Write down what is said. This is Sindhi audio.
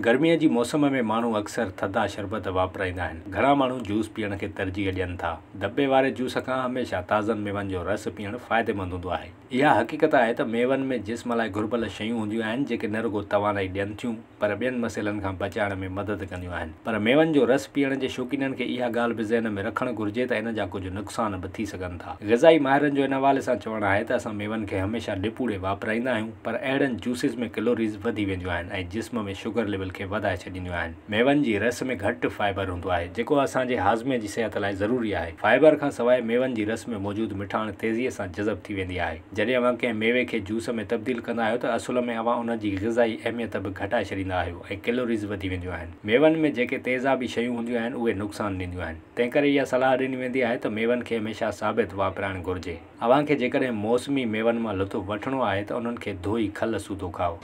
گرميء جي موسم ۾ ماڻهو اڪثر ٿڌا شربت واپرائيندا آهن. گهڻا ماڻهو جوس پيئڻ کي ترجيح ڏين ٿا. دٻي واري جوس کان هميشه تازن ميون جو رس پيئڻ فائديمند هوندو آهي. اها حقيقت آهي ته ميون ۾ جسم لاء گهربل شيون هونديون آهن جيڪي نه رڳو توانائي ڏين ٿيون پر ٻين مسئلن کان بچائڻ ۾ مدد ڪنديون آهن. پر ميون جو رس پيئڻ جي شوقينن کي اها ڳالهه به ذهن ۾ رکڻ گهرجي ته ان جا ڪجهه نقصان به ٿي سگهن ٿا. غذائي ماهرن جو ان حوالي سان چوڻ آهي ته اسان ميون کي هميشه نپوڙي واپرائيندا آهيون پر اهڙن جوسز ۾ ڪلوريز وڌي وينديون آهن ۽ جسم ۾ شگر ليول کي وڌائي ڇڏينديون آهن. ميون جي رس ۾ گهٽ فائبر هوندو آهي جيڪو اسان جي هاضمي جي صحت لاء ضروري آهي. فائبر کان سواء ميون جي رس ۾ موجود مٺاڻ تيزيء سان جذب ٿي ويندي آهي. جڏهن اوهان ڪنهن ميوي کي جوس ۾ تبديل ڪندا آهيو ته اصل ۾ اوهان ان جي غذائي اهميت به گهٽائي ڇڏيندا آهيو ۽ ڪلوريز وڌي وينديون آهن. ميون ۾ جيڪي تيزابي شيون هونديون آهن اهي نقصان ڏينديون آهن. تنهنڪري اها صلاح ڏني ويندي آهي ته ميون کي هميشه ثابت واپرائڻ گهرجي. اوهان کي جيڪڏهن موسمي ميون مان لطف وٺڻو آهي ته انهن کي ڌوئي کل سوڌو کائو.